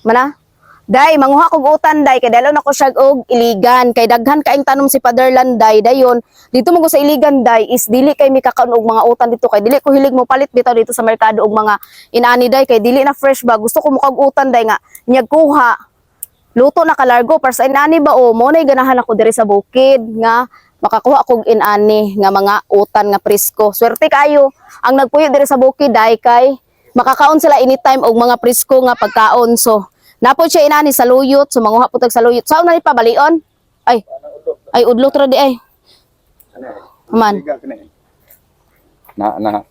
Mana? Day, manguha kog utan, day, kay dalo na ko siya og iligan kay daghan kaing tanom si Fatherland, day. Dayon dito mo ko sa iligan, day, is dili kay mikakaon og mga utan dito kay dili ko hilig mo palit bitaw dito sa merkado og mga inani, day, kay dili na fresh ba. Gusto ko mo kog utan, day, nga nyag kuha, luto na kalargo para sa inani ba o mo nay ganahan ako diri sa bukid nga makakuha kog inani nga mga utan nga presko. Swerte kayo ang nagpuyo diri sa bukid, day, kay makakaon sila anytime og mga presko nga pagkaon. So napod siya inani sa luyot, so manguha po tag saluyot. Sao na ni pabalion? Ay, ay, udlot ra di ay. Man. Na na.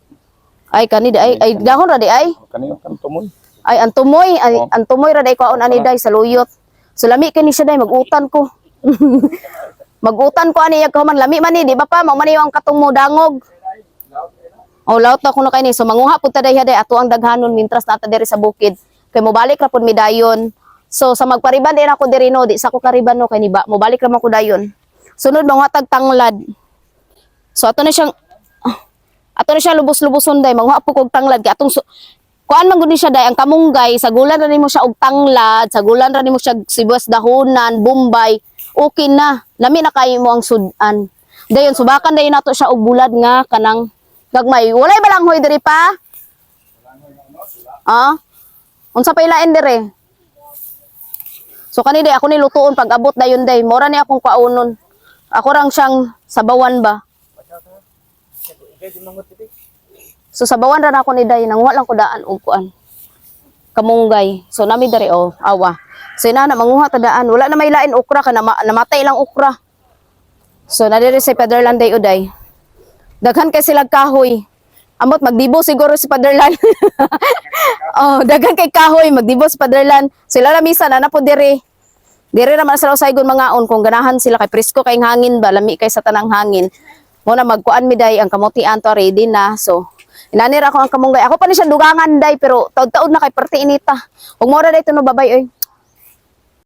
Ay, kani di ay, ay dahon ra di ay. Kani kan tumoy. Ay, ang tumoy, ay, Oh. ang tumoy ra day kwaon ani, day, sa luyot. So lami kini siya, day, magutan ko. Magutan ko ani yag man lami man ni, di ba pa? Mao man ang katong mo dangog. Oh, laot na kuno kay ni. So manguha pud ta day, day, ato ang daghanon mintras nata diri sa bukid. Kay mobalik ra pud mi dayon. So sa magpariban din ako diri no, di sa ko kariban no kay ni ba. Mobalik ra man ko dayon. Sunod manguha tag tanglad. So ato na siya lubos-luboson, day, manguha po kog tanglad kay atong kuan man gud ni siya, day, ang kamunggay, sagulan ra nimo siya og tanglad, sagulan ra nimo siya sibuyas dahonan, bombay, okay na. Lami na kayo mo ang sudan. Dayon subakan dayon nato siya og bulad nga kanang gagmay. Walay balanghoy diri pa? Ah? Unsa pa ilain dire? So kani, day, ako ni lutuon pag abot dayon, day. Mora ni akong kaunon. Ako rang siyang sabawan ba. So sabawan ra na ako ni day, nanguha lang ko daan og kuan. Kamunggay. So nami diri oh, awa. So inana manguha ta daan, wala na may lain okra ka na namatay lang okra. So na diri si Fatherland day uday. Daghan kay sila kahoy. Amot magdibo siguro si Fatherland. Oh, daghan kay kahoy, magdibo si Fatherland. Sila lamisa na na po diri. Diri ra man sila usaygon mangaon kung ganahan sila kay presko kay hangin ba, lami kay sa tanang hangin. Mo na magkuan mi, day, ang kamote anto ready na. So inani ra ako ang kamunggay. Ako pa ni siya dugangan, day, pero taud-taud na kay perti inita. Ug mo ra day tuno babay oy.